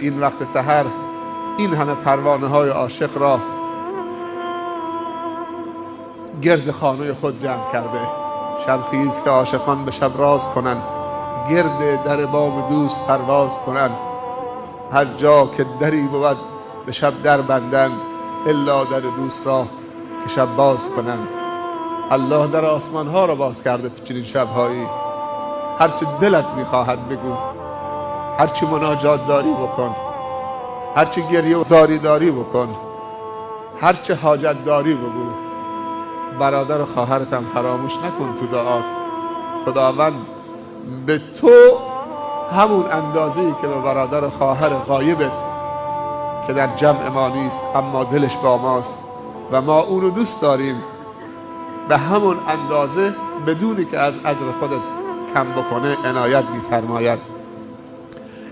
این وقت سحر این همه پروانه های عاشق را گرد خانه خود جمع کرده. شبخیز که عاشقان به شب راز کنند، گرد در بام دوست پرواز کنند. هر جا که دری بود به شب در بندند، الا در دوست را که شب باز کنند. الله در آسمان ها را باز کرده تو چنین شبهایی. هرچه دلت میخواهد بگو، هرچه مناجات داری بکن، هرچه گریه و زاری داری بکن، هرچه حاجت داری بگو. برادر و خواهرتم فراموش نکن تو دعات. خداوند به تو همون اندازه‌ای که به برادر و خواهر غایبت که در جمع ما نیست اما دلش با ماست و ما اون رو دوست داریم، به همون اندازه بدونی که از اجر خودت کم بکنه عنایت می‌فرماید.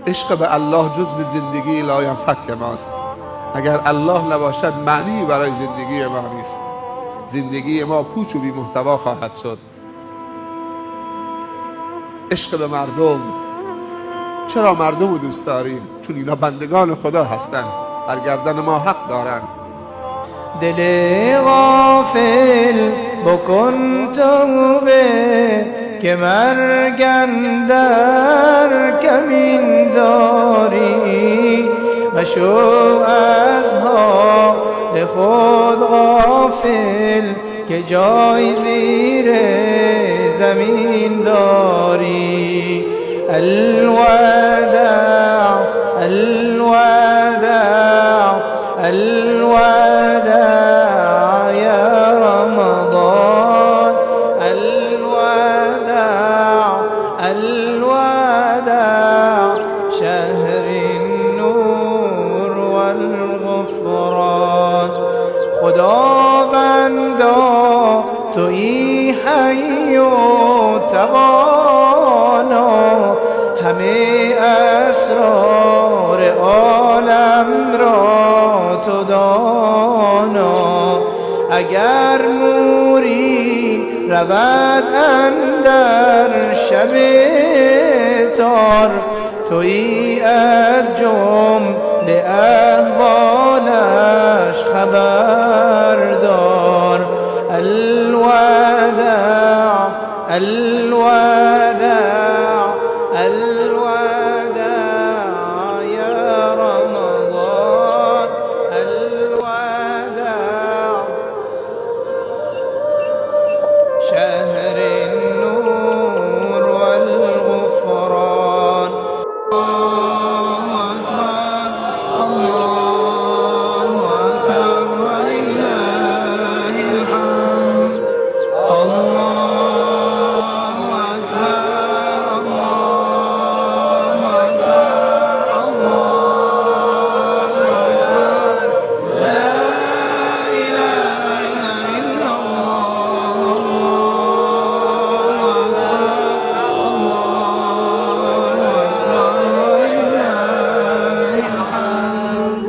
عشق به الله جزو زندگی لاینفک ماست. اگر الله نباشد معنی برای زندگی ما نیست. زندگی ما پوچ و بی محتوا خواهد شد. عشق به مردم. چرا مردم رو دوست داریم؟ چون اینا بندگان خدا هستند، بر گردن ما حق دارن. دل غافل بکن توبه که مرگ اندر کمین داری، مشو از حال خود غافل که جای زیر زمین داری. الوداع الوداع الوداع یا رمضان، الوداع الوداع شهر النور والغفران. خداوندا تویی حی و توانا، همه اسرار عالم را تو دانا. اگر نوری رود اندر شب تار، تویی از جمله احوالش خبردار. الوداع الوداع الوداع یا رمضان، الوداع شهر النور والغفران. الله أكبر الله أكبر ولله الحمد. الله أكبر الله أكبر الله أكبر لا إله إلا الله الله أكبر الله أكبر ولله الحمد.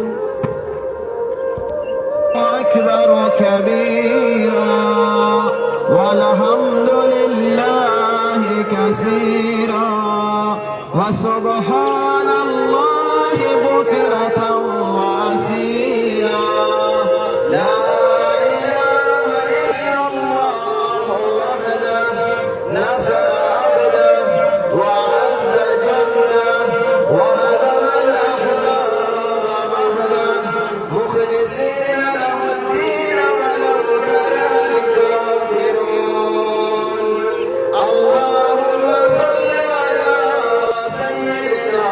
أكبر كبيرا والحمد لله كثيرا وسبحان الله بكرة وأصيلا. لا إله إلا الله وحده نصر عبده وأعز جنده وهزم الأحزاب وحده مخلصين له الدين ولو كره الكافرون. اللهم صل على سيدنا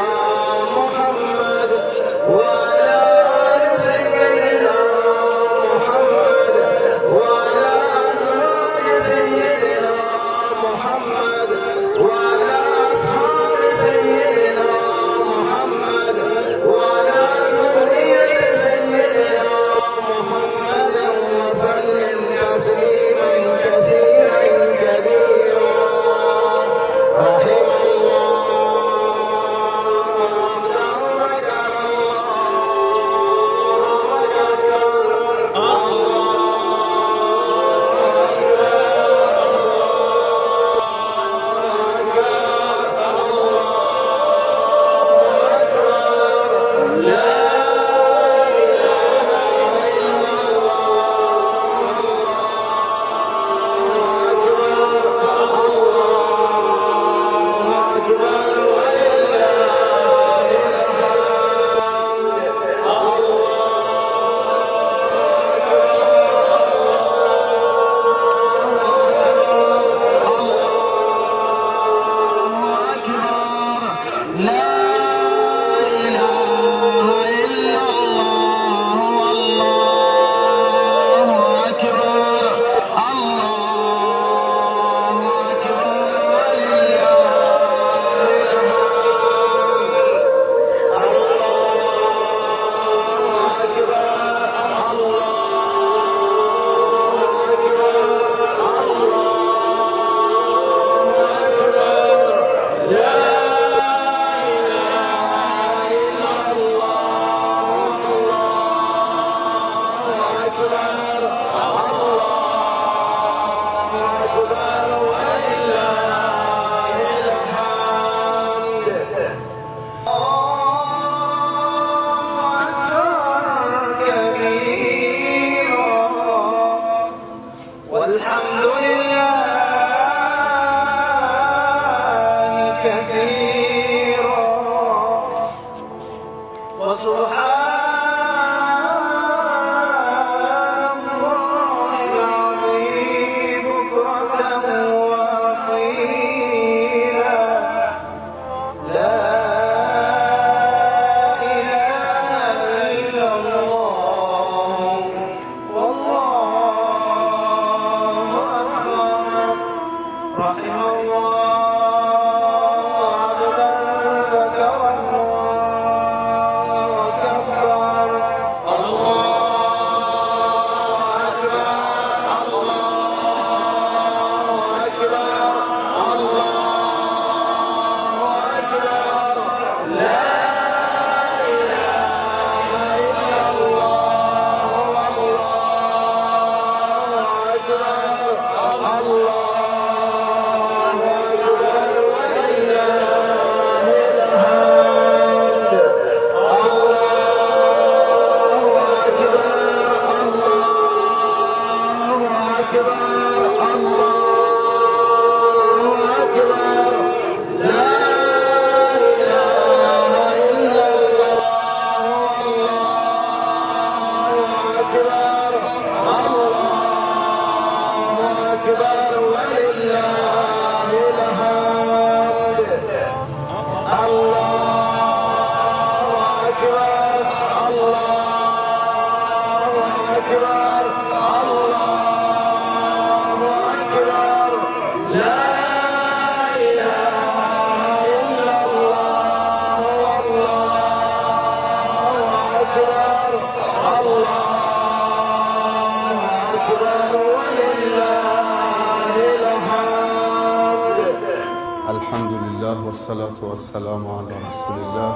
الحمد لله والصلاة والسلام على رسول الله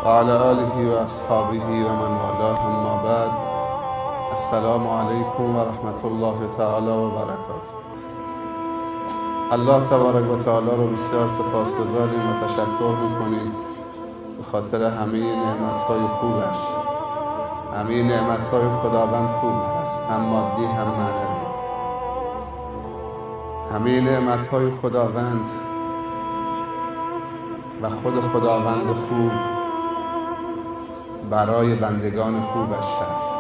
وعلى آله وأصحابه ومن والاه اما بعد السلام علیکم و رحمت الله تعالی و برکاته. الله تبارک و تعالی رو بسیار سپاسگزاریم و تشکر میکنیم به خاطر همه نعمت‌های خوبش. همه نعمت‌های خداوند خوب هست، هم مادی هم معنوی. همه نعمت‌های خداوند و خود خداوند خوب برای بندگان خوبش هست.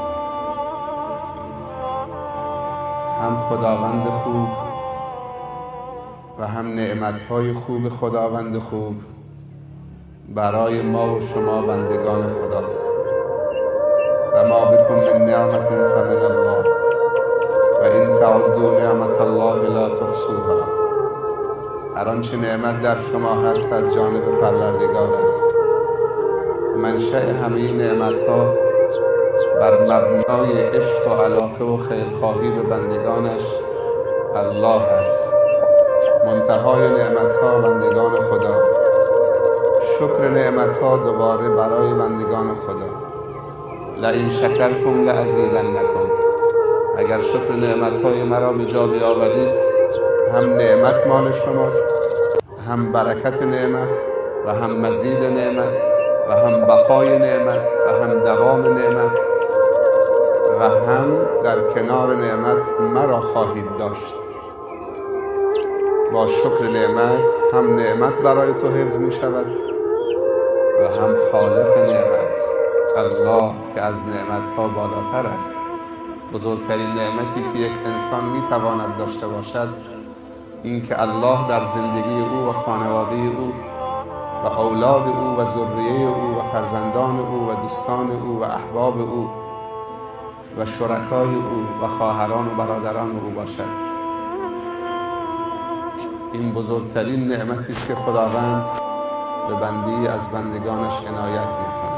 هم خداوند خوب و هم نعمت‌های خوب خداوند خوب برای ما و شما بندگان خداست. و ما بکم من نعمت فمن الله و این تعدوا نعمت الله لا تحصوها. هر آنچه نعمت در شما هست از جانب پروردگار است. منشأ همه نعمت‌ها بر مبنای عشق و علاقه و خیرخواهی به بندگانش الله است. منتهای نعمت‌ها بندگان خدا، شکر نعمت‌ها دوباره برای بندگان خدا. لئن شکرتم لازیدنکم. اگر شکر نعمت‌های مرا به جا بیاورید، هم نعمت مال شماست، هم برکت نعمت و هم مزید نعمت و هم بقای نعمت و هم دوام نعمت و هم در کنار نعمت مرا خواهید داشت. با شکر نعمت هم نعمت برای تو حفظ می شود و هم خالق نعمت الله که از نعمتها بالاتر است. بزرگترین نعمتی که یک انسان می تواند داشته باشد این که الله در زندگی او و خانواده او و اولاد او و ذریه او و فرزندان او و دوستان او و احباب او و شرکای او و خواهران و برادران او باشد. این بزرگترین نعمتی است که خداوند به بندی از بندگانش عنایت می‌کند.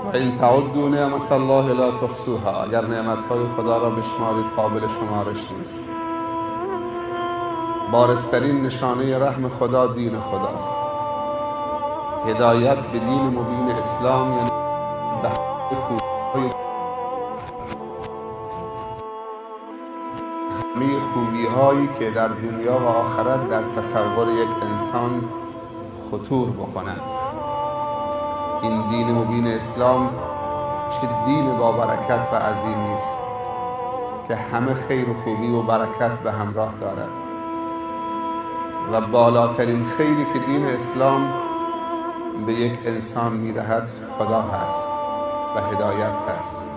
و این تعدوا نعمت الله لا تحصوها. اگر نعمت‌های خدا را بشمارید قابل شمارش نیست. بارزترین نشانه رحم خدا دین خداست. هدایت به دین مبین اسلام یعنی به همه خوبی‌هایی که در دنیا و آخرت در تصور یک انسان خطور بکند. این دین مبین اسلام چه دین با برکت و عظیمی است که همه خیر و خوبی و برکت به همراه دارد. و بالاترین خیری که دین اسلام به یک انسان می‌دهد خدا هست و هدایت هست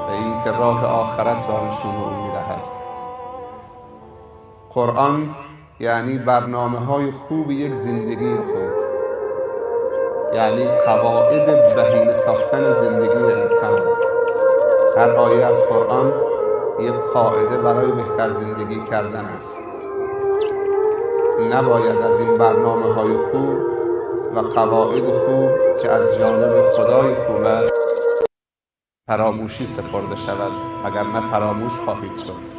و اینکه راه آخرت را نشون او می‌دهد. قرآن یعنی برنامه‌های خوب یک زندگی خوب، یعنی قواعد بهینه ساختن زندگی انسان. هر آیه از قرآن یک قاعده برای بهتر زندگی کردن است. نباید از این برنامه‌های خوب و قواعد خوب که از جانب خدای خوب است فراموشی سپرده شود، اگر نه فراموش خواهید شد.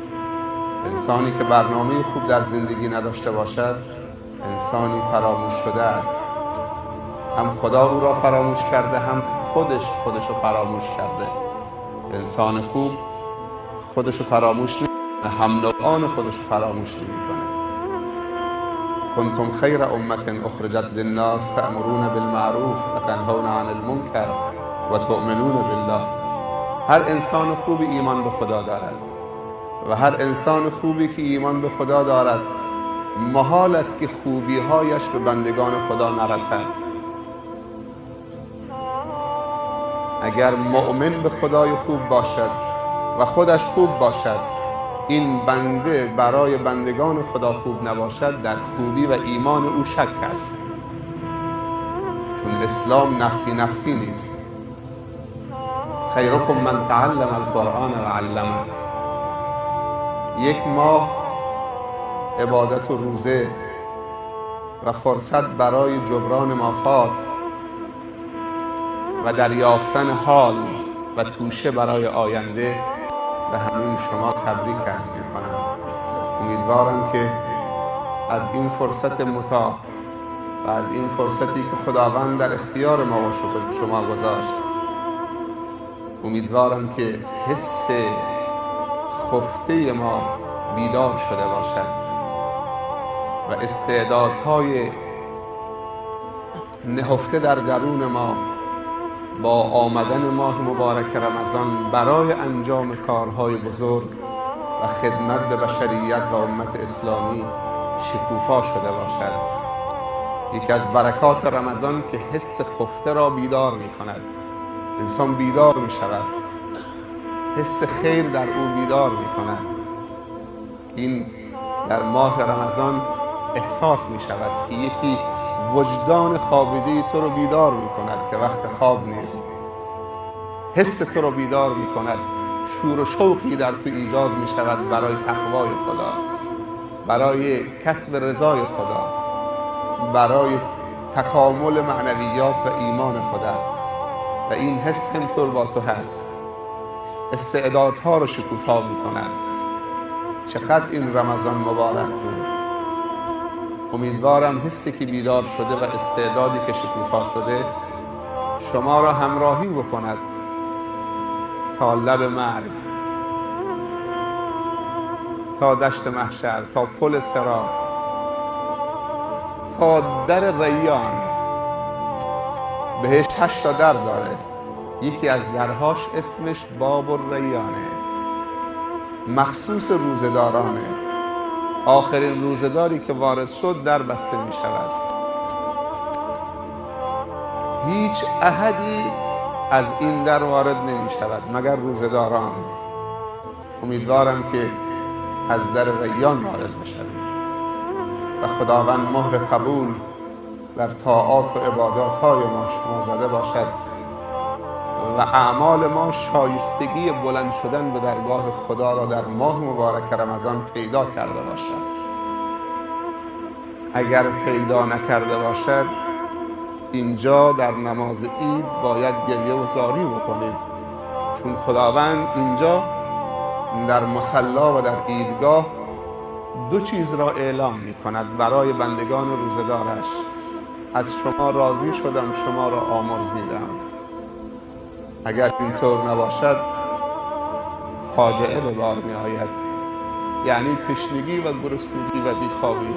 انسانی که برنامه خوب در زندگی نداشته باشد انسانی فراموش شده است. هم خدا او را فراموش کرده، هم خودش رو فراموش کرده. انسان خوب خودش رو فراموش نمی‌کنه، هم نوعان خودش رو فراموش نمی‌کنه. کنتم خیر امة اخرجت للناس تأمرون بالمعروف و تنهون عن المنکر و تؤمنون بالله. هر انسان خوبی ایمان به خدا دارد و هر انسان خوبی که ایمان به خدا دارد محال است که خوبیهایش به بندگان خدا نرسد. اگر مؤمن به خدای خوب باشد و خودش خوب باشد، این بنده برای بندگان خدا خوب نباشد، در خوبی و ایمان او شک است. چون اسلام نفسی نفسی نیست. خیرکم من تعلم القرآن و علمه. یک ماه عبادت و روزه و فرصت برای جبران مافات و دریافتن حال و توشه برای آینده به همه شما تبریک عرض می‌کنم. امیدوارم امیدوارم که از این فرصت متاح و از این فرصتی که خداوند در اختیار ما و شما گذاشت، امیدوارم که حس خفته ما بیدار شده باشد و استعدادهای نهفته در درون ما با آمدن ماه مبارک رمضان برای انجام کارهای بزرگ و خدمت به بشریت و امت اسلامی شکوفا شده باشد. یکی از برکات رمضان که حس خفته را بیدار می کند. انسان بیدار می شود، حس خیر در او بیدار می کند. این در ماه رمضان احساس می شود که یکی وجدان خوابیده تو رو بیدار می کند که وقت خواب نیست. حس تو رو بیدار می کند، شور و شوقی در تو ایجاد می شود برای تقوای خدا، برای کسب رضای خدا، برای تکامل معنویات و ایمان خودت. و این حس همطور با تو هست، استعدادها رو شکوفا می کند. چقدر این رمضان مبارک بود. امیدوارم حسی که بیدار شده و استعدادی که شکوفا شده شما را همراهی بکند تا لب مرگ، تا دشت محشر، تا پل صراط، تا در ریان. بهش 8 تا در داره، یکی از درهاش اسمش باب الریانه، مخصوص روزه‌دارانه. آخرین روزه‌داری که وارد شد در بسته می شود. هیچ احدی از این در وارد نمی شود مگر روزه‌داران. امیدوارم که از در ریان وارد بشویم و خداوند مهر قبول بر طاعات و عبادات های ما شما زده باشد و اعمال ما شایستگی بلند شدن به درگاه خدا را در ماه مبارک رمضان پیدا کرده باشد. اگر پیدا نکرده باشد، اینجا در نماز عید باید گریه و زاری بکنیم، چون خداوند اینجا در مصلی و در عیدگاه 2 چیز را اعلام می کند برای بندگان روزه‌دارش: از شما راضی شدم، شما را آمرزیدم. اگر اینطور نباشد فاجعه به بار می آید، یعنی تشنگی و گرسنگی و بیخوابی.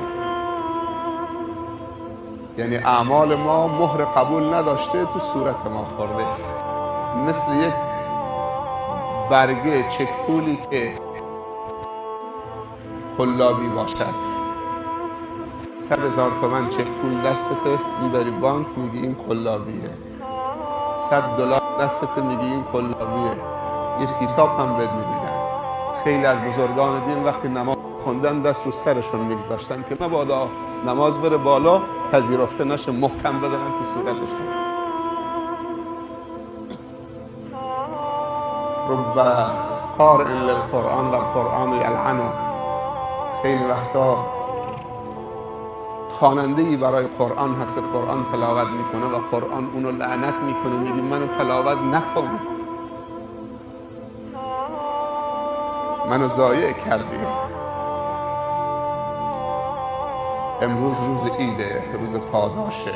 یعنی اعمال ما مهر قبول نداشته، تو صورت ما خورده، مثل یک برگه چکپولی که قلابی باشد. 100,000 تومن چکپول دستته، میبری بانک میگی این قلابیه. $100 دستته میگی این قلابیه. یه تیتاپ هم بد نمیدن. خیلی از بزرگان دین وقتی نماز خوندن دست رو سرشون میگذاشتن که مبادا نماز بره بالا پذیرفته نشه، محکم بزنن تو صورتشون. رب قارئ للقرآن و القرآن یلعنه. خیلی وقتا خواننده‌ای برای قرآن هست، قرآن تلاوت میکنه و قرآن اونو لعنت میکنه، میگه منو تلاوت نکن، منو ضایع کردی. امروز روز عیده، روز پاداشه.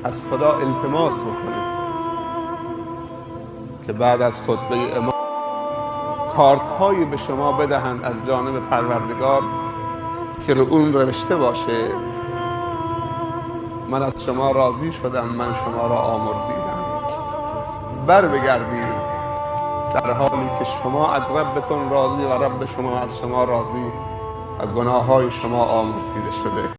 از خدا التماس بکنید که بعد از خطبه امام کارت هایی به شما بدهند از جانب پروردگار که رو اون نوشته باشه من از شما راضی شدم، من شما را آمرزیدم. بر بگردید در حالی که شما از ربتون راضی و رب شما از شما راضی و گناه های شما آمرزیده شده.